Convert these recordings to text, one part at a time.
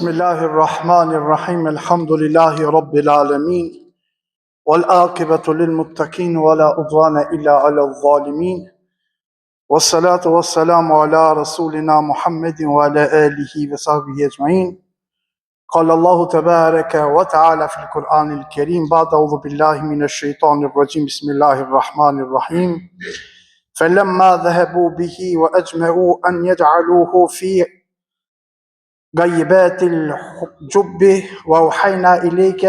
Bismillahirrahmanirrahim. Elhamdulillahi Rabbil Alamin. Wal aqibatu lil muttaqin wala udwana illa ala zalimin. Wassalatu wassalamu ala rasulina Muhammedin wa ala alihi wa sahbihi ajma'in. قال الله تبارك وتعالى في القرآن الكريم بعد أعوذ بالله من الشيطان الرجيم بسم الله الرحمن الرحيم فلما ذهبوا به وأجمعوا أن يجعلوه في غيبات الجب وأوحينا إليك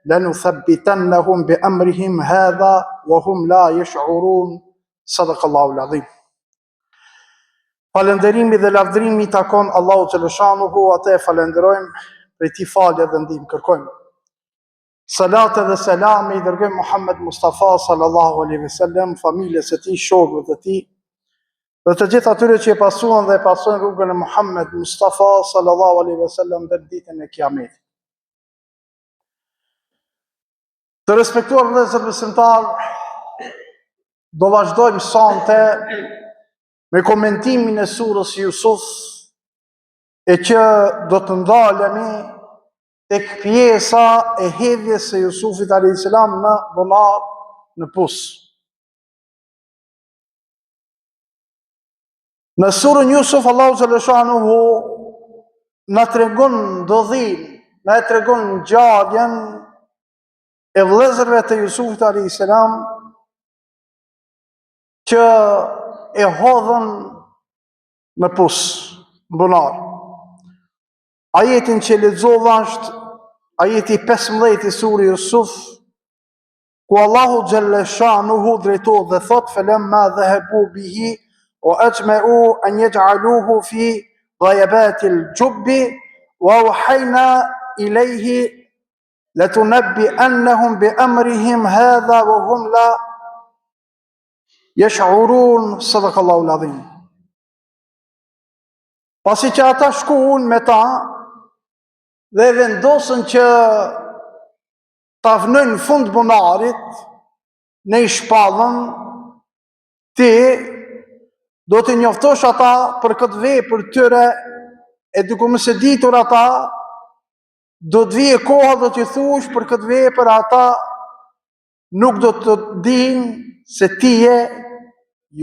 لنثبتنهم بأمرهم هذا وهم لا يشعرون صدق الله العظيم Falënderimi dhe lavdërimi i takon Allahut xheleshanuhu, atë e falënderojmë, prej tij falje dhe ndihmë kërkojmë. Salate dhe selame i dërgojmë Muhammed Mustafa sallallahu alaihi wasallam, familjes së tij, shokëve të tij dhe të gjithë atyre që e pasuan dhe e pasojnë rrugën e Muhammed Mustafa sallallahu alaihi wasallam deri në ditën e Kiametit. Të respektuar vëllezër besimtarë, do vazhdojmë sonte me komentimin e surës Jusuf, e që do të ndalemi tek pjesa e hedhjes së Jusufit a.s. në bunar në pus. Në surën Jusuf, Allahu xheleshanuhu na tregon ndodhinë, na e tregon ngjarjen e vëllezërve të Jusufit a.s. që e hodhën në pus, në bunar. Ajetin që lexova është ajeti 15 i surës Jusuf, ku Allahu xhelleshanuhu drejtohet dhe thotë felemma dhehebu bihi wa exhmeu en jexh'aluhu fi gajabatil xhubbi wa euhajna ilejhi letunebbiennehum bi emrihim hadha wa hum la jesh'urun sadakallahul adhim. Pasi që ata shkuan me ta dhe vendosën që ta vnojnë në fund bunarit, ne i shpallëm, ti do t'i njoftosh ata për këtë vepër tyre, e duke mos e ditur ata, do të vijë koha do t'i thush për këtë vepër ata nuk do të dinë se ti je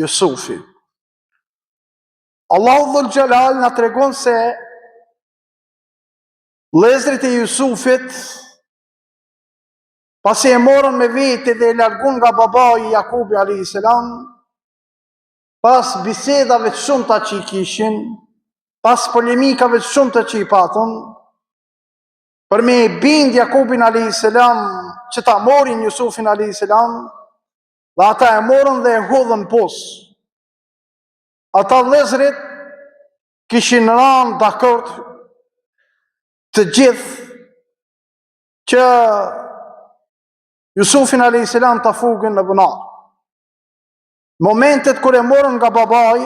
Jusufi. Allahu dhul xhelal na tregon se Vëllezërit e Jusufit, pasi e morën me vete dhe e largun nga babai Jakubi a.s., pas bisedave të shumta që i kishin, pas polemikave të shumta që i patën, për me e bind Jakubin a.s. që ta morin Jusufin a.s. dhe ata e morën dhe e hudhën n'pus. Ata vëllezërit kishin ranë dakord të gjithë që Jusufin a.s. ta fugin në bunar. Momentet kur e morën nga babai,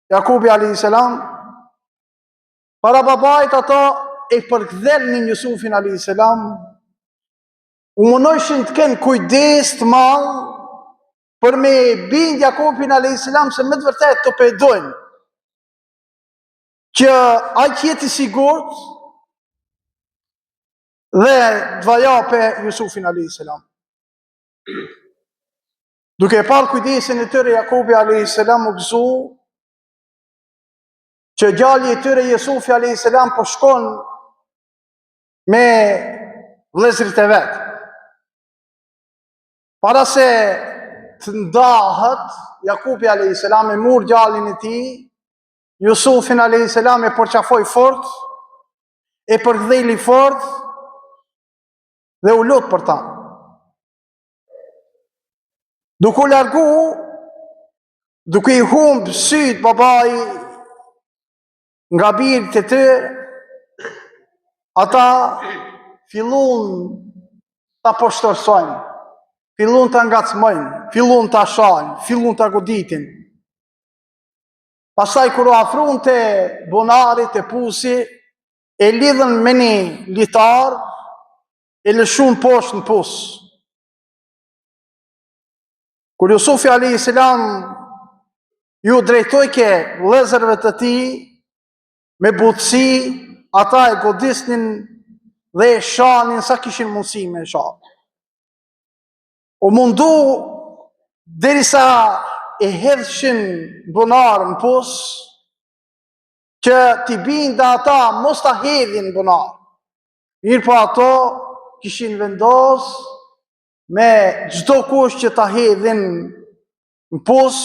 Jakubi a.s. Para babait ata e përkdhelnin Jusufin a.s. U munojshin të kenë kujdes të madh për me bind Jakubin a.s. se me të vërtetë të po e dojnë, që ai të jetë i sigurt dhe t'ua jape Jusufin a.s. Duke e parë kujdesin e tyre, Jakubi a.s. u gëzu, që djali i tyre Jusufi a.s. po shkon me vëllezërit e vet. Para se të ndahet, Jakubi a.s. e mur djalin e tij, Jusufin a.s. e përqafoi fort, e përkdheli fort, dhe u lut për ta. Duke u largu, duke i humb sytë babai nga bijtë e tij, ata fillun ta poshtërsojnë, fillun ta ngacmojnë, fillun ta shajnë, fillun ta goditin. Pastaj kur u afrun te bunari te pusi, e lidhën me një litar, e lëshun poshtë në pus. Kur Jusufi a.s. iu drejtojke vëllezërve të tij, me butësi, ata e godisnin dhe e shanin sa kishin mundësi me sha. U mundu derisa e hedhshin n'bunar në pus, që t'i bindë ata mos ta hedhin n'bunar. Mirëpo ato kishin vendos me çdo kusht që ta hedhin në pus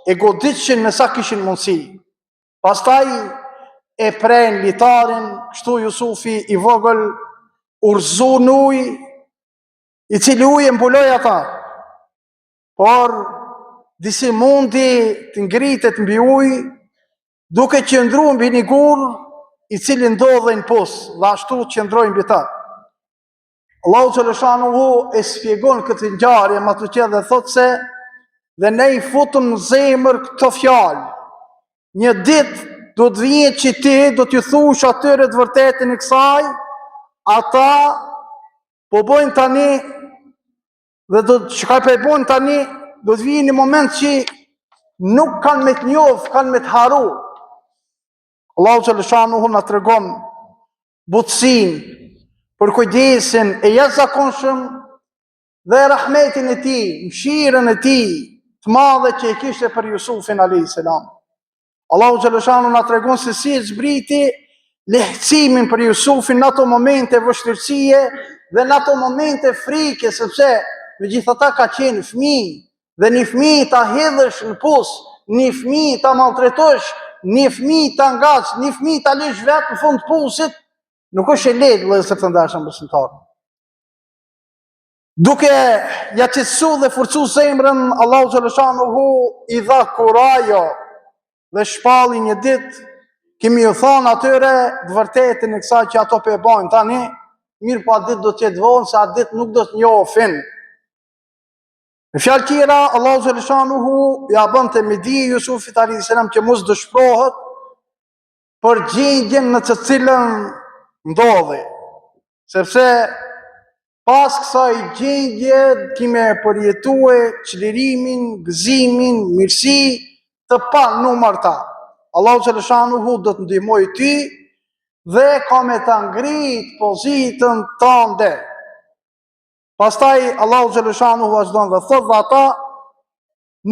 e goditshin me sa kishin mundësi. Pastaj e prenë litarin, kështu Jusufi i vogël u rrëzu n'ujë, i cili ujë e mbuloi ata. Por disi mundi të ngritet mbi ujë, duke qëndru mbi një gur, i cili ndodhej në pus, dhe ashtu qëndroi mbi ta. Allahu xheleshanuhu e shpjegon këtë ngjarje ma tutje dhe thotë se dhe ne i futëm në zemër këto fjalë. Një ditë do të vijë që ti do t'ju thush atyre të vërtetën e kësaj, ata po bojnë tani dhe do të çka po e bojnë tani, do të vijë një moment që nuk kanë me të njoftë, kanë me të harru. Allahu xheleshanuhu na tregon butësinë, përkujdesin e jashtëzakonshëm dhe rahmetin e tij, mëshirën e tij të madhe që e kishte për Jusufin alayhis salam. Allahu xheleshanuhu na tregon se si e zbriti lehtësimin për Jusufin në ato momente vështirësie dhe në ato momente frike, sepse megjithatë ka qenë fëmijë dhe një fëmijë ta hedhësh në pus, një fëmijë ta maltretosh, një fëmijë ta ngacsh, një fëmijë ta lësh vetë në fund të pusit, nuk është e lehtë vëllezër të ndershëm besimtarë. Duke ja qetësu dhe forcu zemrën, Allahu xheleshanuhu i dha kurajo dhe shpalli një ditë, kemi ju thonë atyre të vërtetën e kësaj që ato po e bajnë tani, mirëpo atë ditë do të jetë vonë, se atë ditë nuk do të njofin. Me fjalë tjera, Allahu xheleshanuhu ja bënte me dije Jusufit alayhis salam që mos dëshpërohet për gjendjen në të cilën ndodhi. Sepse pas kësaj gjendje ki me përjetue çlirimin, gëzimin, mirësi të panumërta. Allahu xheleshanuhu do të ndihmojë ty dhe ka me ta ngrit pozitën tënde. Pastaj Allahu xheleshanuhu vazhdon dhe thotë dhe ata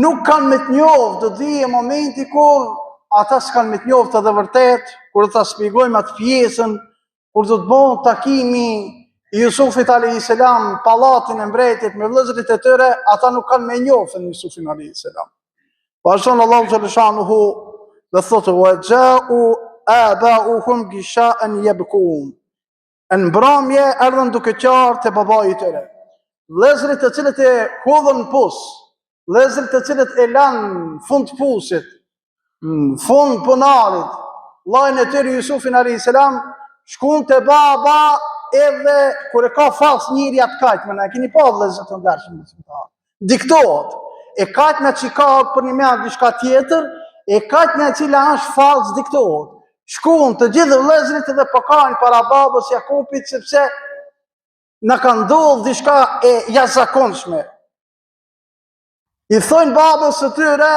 nuk kanë me të njoftë, do të vijë momenti kur ata s'kanë me të njoftë edhe vërtet, kur do ta shpjegojmë atë pjesën, kur do të bëhet takimi i Jusufit alayhis salam në pallatin e mbretit me vëllezërit e tyre, ata nuk kanë me njoftë Jusufin alayhis salam. Vazhdon Allahu xheleshanuhu dhe thotë wa ja'u aba'uhum isha'an yabkun. E në mbrëmje erdhën duke qarë te babai i tyre. Vëllezërit të cilët e hudhën në pus, vëllezërit të cilët e lanë në fund të pusit, në fund të bunarit, vllain e tyre Jusufin alayhis salam, shkun te baba edhe kur e ka fals njeri atë kajtmen, e keni pa vëllezër të ndershëm besimtarë. Diktohet. E kajtmja që ka përnjëmend diçka tjetër, e kajtmja e cila është fals diktohet. Shkun të gjithë vëllezërit edhe po kajnë para babës Jakupit sepse na ka ndodhur diçka e jashtëzakonshme. I thojnë babës së tyre,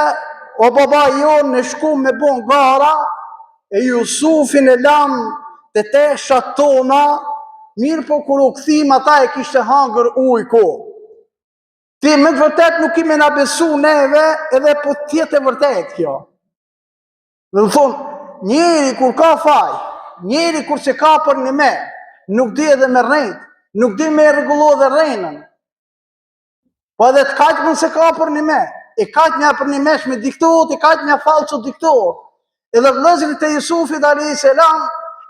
o baba jonë, ne shkum me bon gara, e Jusufin e lamë te teshat tona, mirëpo kur u kthym ata e kishte hangër ujku. Ti me të vërtet nuk ki me na besu neve edhe po të jetë e vërtet kjo. Dhe më thonë, njeri kur ka faj, njeri kur s'e ka përnime, nuk di edhe me rrejt, nuk di me rregullu edhe rrenën. Po edhe të kajtmen s'e ka përnime, e kajtmja përnimeshme diktohet, e kajtmja fallco diktohet. Edhe vëllezërit e Jusufit alayhis salam,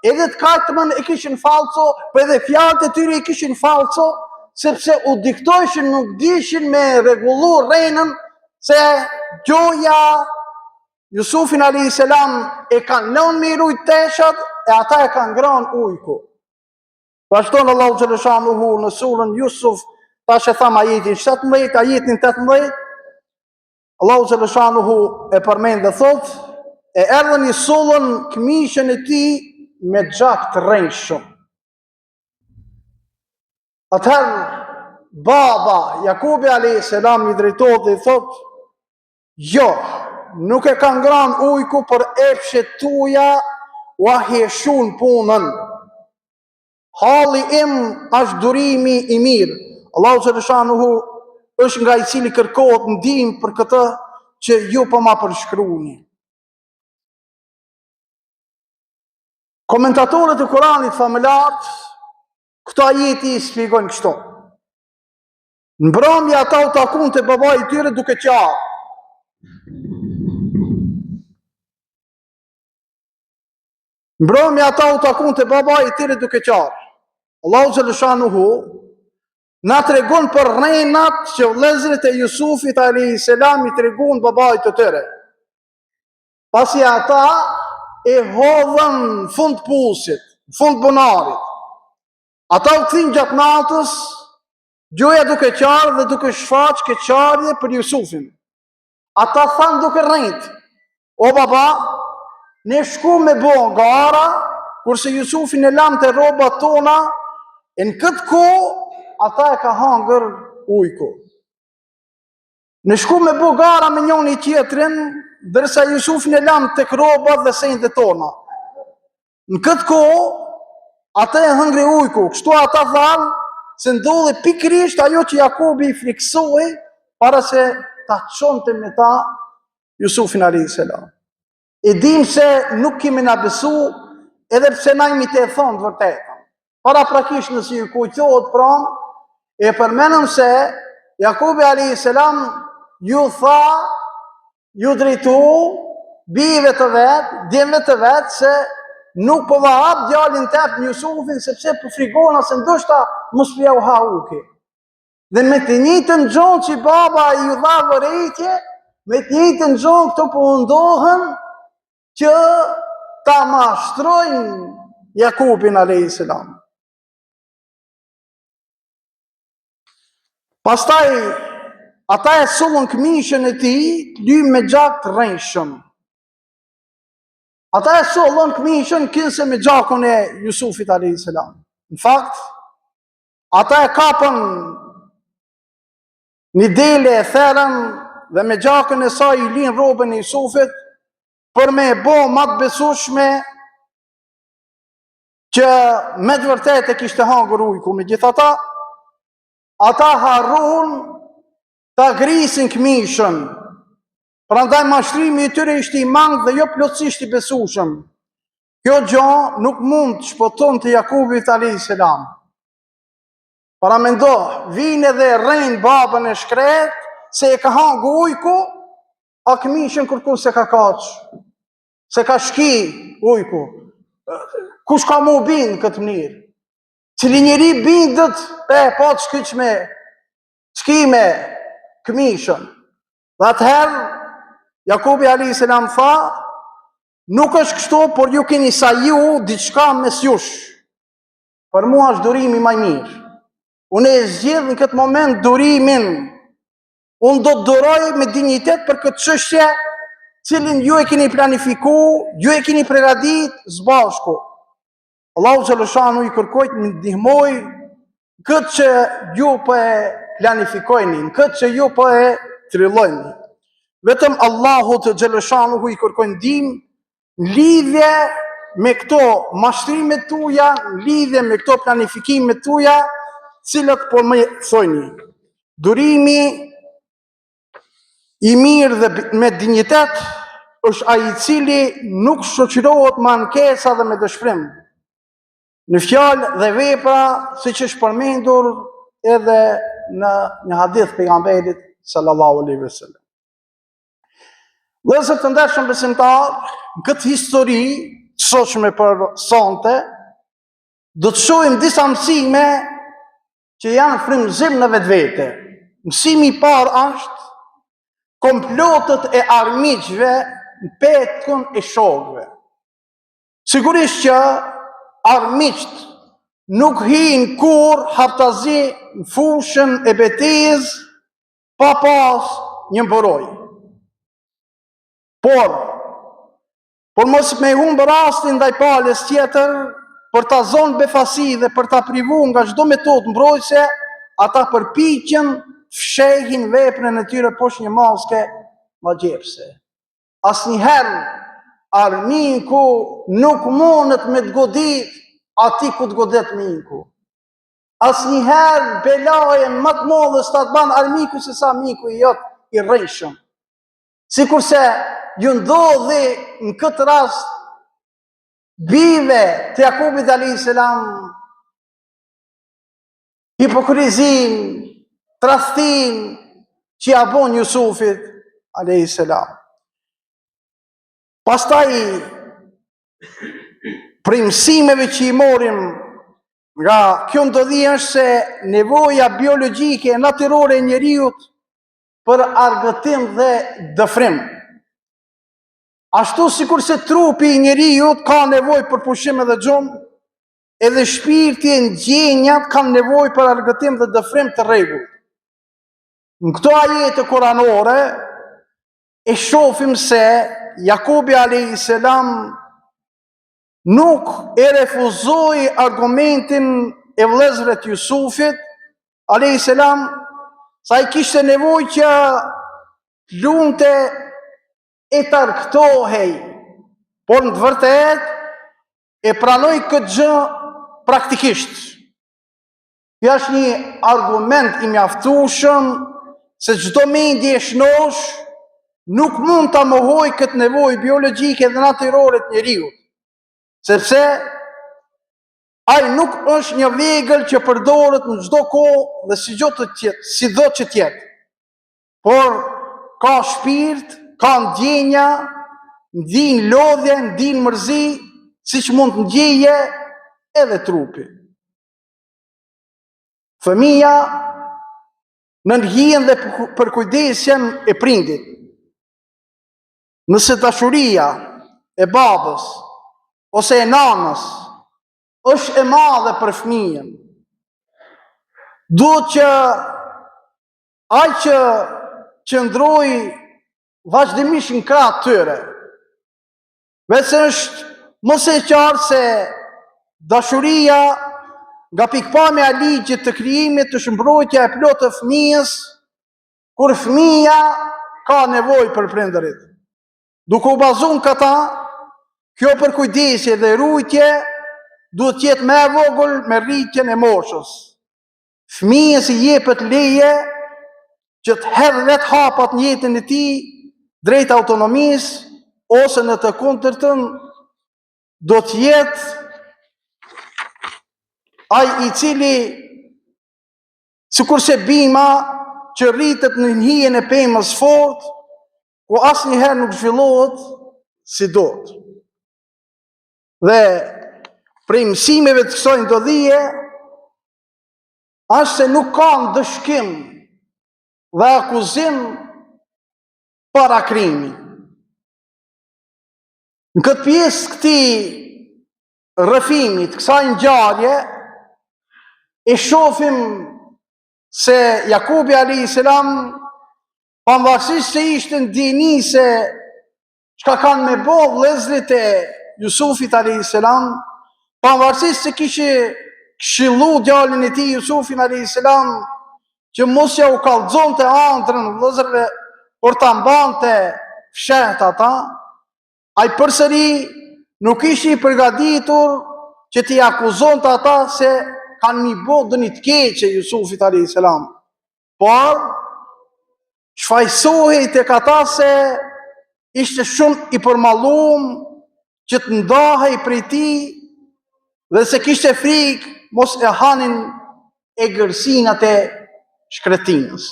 edhe të kajtmen e kishin fallco, po edhe fjalët e tyre i kishin fallco, sepse u diktojshin nuk dishin me rregullu rrenën se gjoja Jusufin alayhis salam e kanë lënë me i rujt teshat e ata e kanë ngrënë ujku. Vazhdon Allahu xheleshanuhu në surën Jusuf, tash e thamë ajetin 17, ajetin 18, Allahu xheleshanuhu e përmend dhe thot, e erdhën i sollën këmishën e tij me gjak të rrejshëm. Atëherë, baba, Jakubi a.s. i drejtohet dhe i thot, jo, nuk e ka ngranë ujku por epshet tuja. ua hijeshun punën. Halli im është durimi i mirë. Allahu xheleshanuhu është nga i cili kërkohet ndihmë për këtë që ju po ma përshkruni. Komentatorët e Kuranit famëlartë, këto ajete i shpjegojnë kështu. Në mbrëmje ata u takun te babai i tyre duke qarë. Në mbrëmje ata u takun te babai i tyre duke qarë. Allahu xheleshanuhu na tregon për rrenat që vëllezërit e Jusufit alayhis salam i tregun babait të tyre. Pasi ata e hodhën në fund pusit, në fund bunarit. Ata u kthin gjatë natës, gjoja duke qarë dhe duke shfaq keqardhje për Jusufin. Ata thanë duke rrejt, o baba, ne shkum me bo gara, kurse Jusufin e lamë te rrobat tona, e në këtë kohë, ata e ka hangër ujku. Ne shkum me bo gara me njoni tjetrin, ndërsa Jusufin e lamë tek rrobat dhe sendet tona. Në këtë kohë, atë e hëngri ujku, kështu ata thanë se ndodhi pikërisht ajo që Jakubi i frikësohej para se ta çonte me ta Jusufin alayhis salam. E dim se nuk ki me na besu edhe pse na jemi tu e thonë të vërtetën. Paraprakisht nëse ju kujtohet pra, e përmenëm se Jakubi alayhis salam ju tha ju drejtu bijve të vet, djemve të vet se nuk po va jap djalin tem Jusufin sepse po frigona se ndoshta mos po jau ha ujki. Dhe me të njëjtën gjo që baba ju dha vërejtje, me të njëjtën gjo këto po mundohen që ta mashtrojnë Jakubin alayhis salam. Pastaj ata e sollën këmishën e tij të lyme me gjak të rrejshëm. Ata e sollën këmishën kinse me gjakun e Jusufit alayhis salam. Në fakt, ata e kapën një dele e therën dhe me gjakun e saj i linë rrobën e Jusufit për me e bo ma të besueshme që me të vërtetë e kishte hangër ujku, megjithatë, ata harrun ta grisin këmishën. Prandaj mashtrimi i tyre ishte i mangët dhe jo plotësisht i besueshëm. Kjo gjo nuk mund të shpëtonte Jakubit alayhis salam. Paramendo, vijnë edhe rrejnë babën e shkretë se e ka hangë ujku, a këmishën kërkun s'e ka kaq. S'e ka shki ujku. Kush ka m'u bind në këtë mënyrë? Cili njeri bindet pe e pa të shkyçme, shkime, këmishën. Dhe atëherë, Jakubi a.s. tha, nuk është kështu, por ju keni saju diçka mes jush. Për mua është durimi ma i mirë. Unë e zgjedh në këtë moment durimin Unë do të duroj me dinjitet për këtë çështje, cilin ju e keni planifiku, ju e keni pregadit së bashku. Allahu xheleshanuhu i kërkoj të më ndihmojë këtë që ju po e planifikojni, në këtë që ju po e trillojni. Vetëm Allahut xheleshanuhu i kërkoj ndihmë në lidhje me këto mashtrime tuja, në lidhje me këto planifikime tuja, cilat po më thojni. Durimi i mirë dhe me dinjitet është ai i cili nuk shoqërohet me ankesa dhe me dëshpërim. Në fjalë dhe vepra, siç është përmendur edhe në një hadith pejgamberit sallallahu alaihi wasallam. Vëllezër të ndershëm besimtarë, në këtë histori të sotshme për sonte, do të shohim disa mësime që janë frymëzim në vetvete. Mësimi i parë është komplotet e armiqve në petkun e shokëve. Sigurisht që armiqtë nuk hijnë kurrë haptazi në fushën e betejës pa pas një mburojë. Por, por mos me humbë rastin ndaj palës tjetër, për ta zonë befasi dhe për ta privu nga çdo metodë mbrojtëse, ata përpiqen të fshehin veprën e tyre poshtë një maske magjepse. Asnjëherë. Armiku nuk mundet me të godit aty ku të godet miku. Asnjëherë belajen më të madhe s'ta të ban armiku se sa miku i jot i rrejshëm. Sikurse ju ndodhi në këtë rast bijve të Jakubit a.s. Hipokrizinë, tradhtinë që ia bon Jusufit a.s. Pastaj, prej mësimeve që i morim nga kjo ndodhi është se nevoja biologjike e natyrore e njeriut për argëtim dhe dëfrim. Ashtu sikurse trupi i njeriut ka nevojë për pushim edhe gjumë, edhe shpirti e ndjenjat kanë nevojë për argëtim dhe dëfrim të rregullt. Në këto ajete kuranore e shofim se Jakubi alayhis salam nuk e refuzoi argumentin e vëllezërve të Jusufit alayhis salam se ai kishte nevojë që të lunte e të argëtohej, por në të vërtetë e pranoi këtë gjë praktikisht. Kjo është një argument i mjaftueshëm se çdo mendje e shnoshë nuk mund ta mohojë këtë nevojë biologjike dhe natyrore të njeriut, sepse ai nuk është një vegël që përdoret në çdo kohë dhe si gjë të tjetë, sido që të jetë. Por ka shpirt, ka ndjenja, ndin lodhje, ndin mërzi, siç mund të ndjeje edhe trupi. Fëmija nën hijen dhe përkujdesjen e prindit. Nëse dashuria e babës ose e nanës është e madhe për fëmijën, duhet që ai të qëndrojë vazhdimisht në krah të tyre. Veçse është më se e qartë se dashuria nga pikëpamja e ligjit të krijimit është mbrojtja e plotë e fëmijës kur fëmija ka nevojë për prindërit. Duke u bazu në këta, kjo përkujdesje dhe rujtje duhet të jetë më e vogël me rritjen e moshës. Fëmijës i jepet leje që të hedhë vetë hapat në jetën e tij drejt autonomisë ose në të kundërtën do të jetë ai i cili sikurse bima që rritet në hijen e pemës fort, ku asnjëherë nuk zhvillohet si duhet. Dhe prej mësimeve të kësaj ndodhie, është se nuk ka ndëshkim dhe akuzim para krimit. Në këtë pjesë këtij rrëfimi, të kësaj ngjarje, e shofim se Jakubi a.s. pavarësisht se ishte në dijeni se Çka kanë me bo vëllezërit e Jusufit a.s. Pavarësisht se kishte këshillu djalin e tij Jusufin a.s. që mos jau kallxonte andrrën vëllezërve, por ta mbante fshehtë ata, ai përsëri nuk ishte i përgatitur që t'i akuzonte ata se kanë me i bo ndonjë të keqe Jusufit a.s. Por, shfajësohej tek ata se ishte shumë i përmallum që të ndahej prej tij dhe se kishte frikë mos e hanin egërsinat e shkretinës.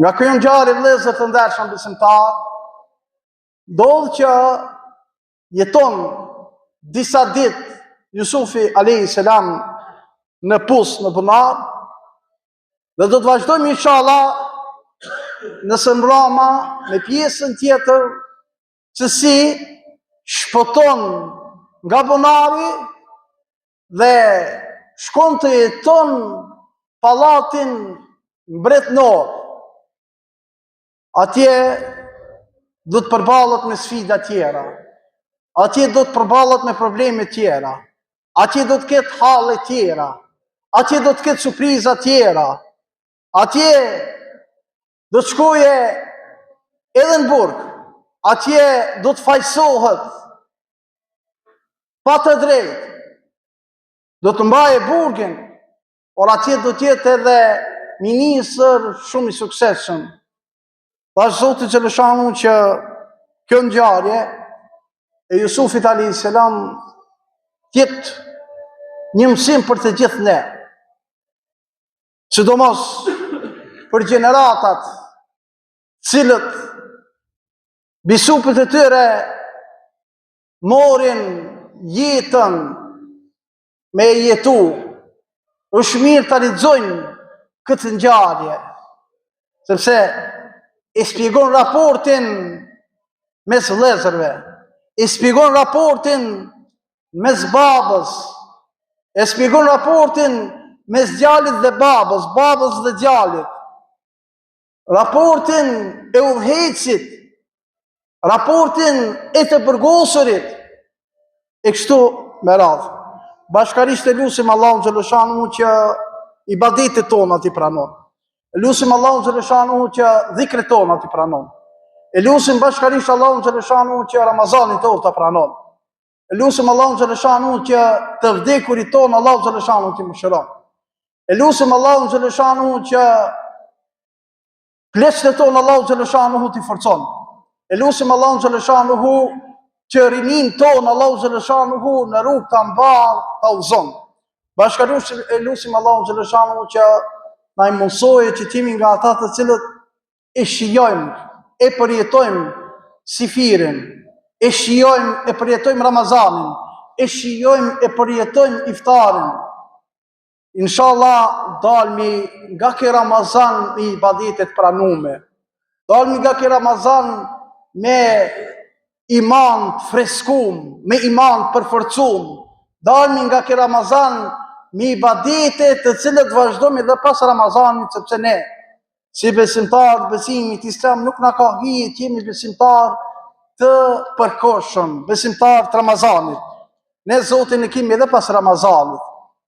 Nga kjo ngjarje vëllezër të ndershëm besimtarë, ndodh që jeton disa ditë Jusufi a.s. në pus në bunar, Dhe do të vazhdojmë inshallah nesër mbrama me pjesën tjetër se si shpëton nga bunari dhe shkon të jeton pallatin mbretnor. Atje do të përballet me sfida tjera. Atje do të përballet me probleme tjera. Atje do të ketë halle tjera. Atje do të ketë surpriza tjera. Atje do të shkoje edhe në burg. Atje do të fajsohet pa të drejtë. Do të mbajë burgin, por atje do të jetë edhe ministër shumë i suksesshëm. Dhashtë Zoti xheleshanuhu që kjo ngjarje e Jusufit a.s. të jetë një mësim për të gjithë ne. Sidomos për gjeneratat të cilët mbi supet e tyre morin jetën me e jetu, është mirë ta lexojnë këtë ngjarje, sepse e shpjegon raportin mes vëllezërve, e shpjegon raportin mes babës, e shpjegon raportin mes djalit dhe babës, babës dhe djalit, raportin e udhëheqësit, raportin e të burgosurit, e kështu me radhë. Bashkarisht e lusim Allahun xheleshanuhu që ibadetet tona t'i pranon. E lusim Allahun xheleshanuhu që dhikret tona t'i pranon. E lusim bashkarisht Allahun xheleshanuhu që Ramazanin tonë ta pranon. E lusim Allahun xheleshanuhu që të vdekurit tonë Allahu xheleshanuhu t'i mëshiron. E lusim Allahun xheleshanuhu që pleqtë tonë Allahu xheleshanuhu t'i forcon. E lusim Allahun xheleshanuhu që rininë tonë Allahu xheleshanuhu në rrugë të mbarë ta udhëzon. Bashkarisht e lusim Allahun xheleshanuhu që na i mundësojë që të jemi nga ata të cilët e shijojmë, e përjetojmë syfyrin, e shijojmë, e përjetojmë Ramazanin, e shijojmë, e përjetojmë iftarin. Inshallah, dalmi nga ky Ramazan me ibadete t'pranume. Dalmi nga ky Ramazan me iman të freskum, me iman të përforcum. Dalmi nga ky Ramazan me ibadete të cilët vazhdojmë edhe pas Ramazanit, sepse ne Si besimtarë të besimit islam nuk na ka hije të jemi besimtarë të përkohshëm, besimtarë të Ramazanit. Ne Zotin e kemi edhe pas Ramazanit.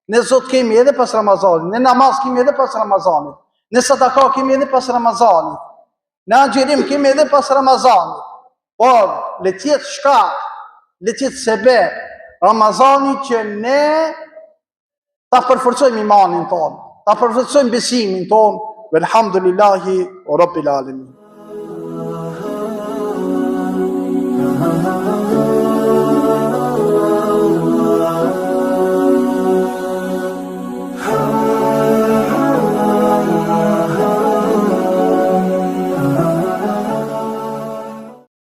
Ne Zot kemi edhe pas Ramazanit. Ne namaz kemi edhe pas Ramazanit. Ne sadaka kemi edhe pas Ramazanit. Ne agjërim kemi edhe pas Ramazanit. Por, le të jetë shkak, le të jetë sebep, Ramazani që ne ta përforcojmë imanin tonë, ta përforcojmë besimin tonë, velhamdulillahi rabbil alemin.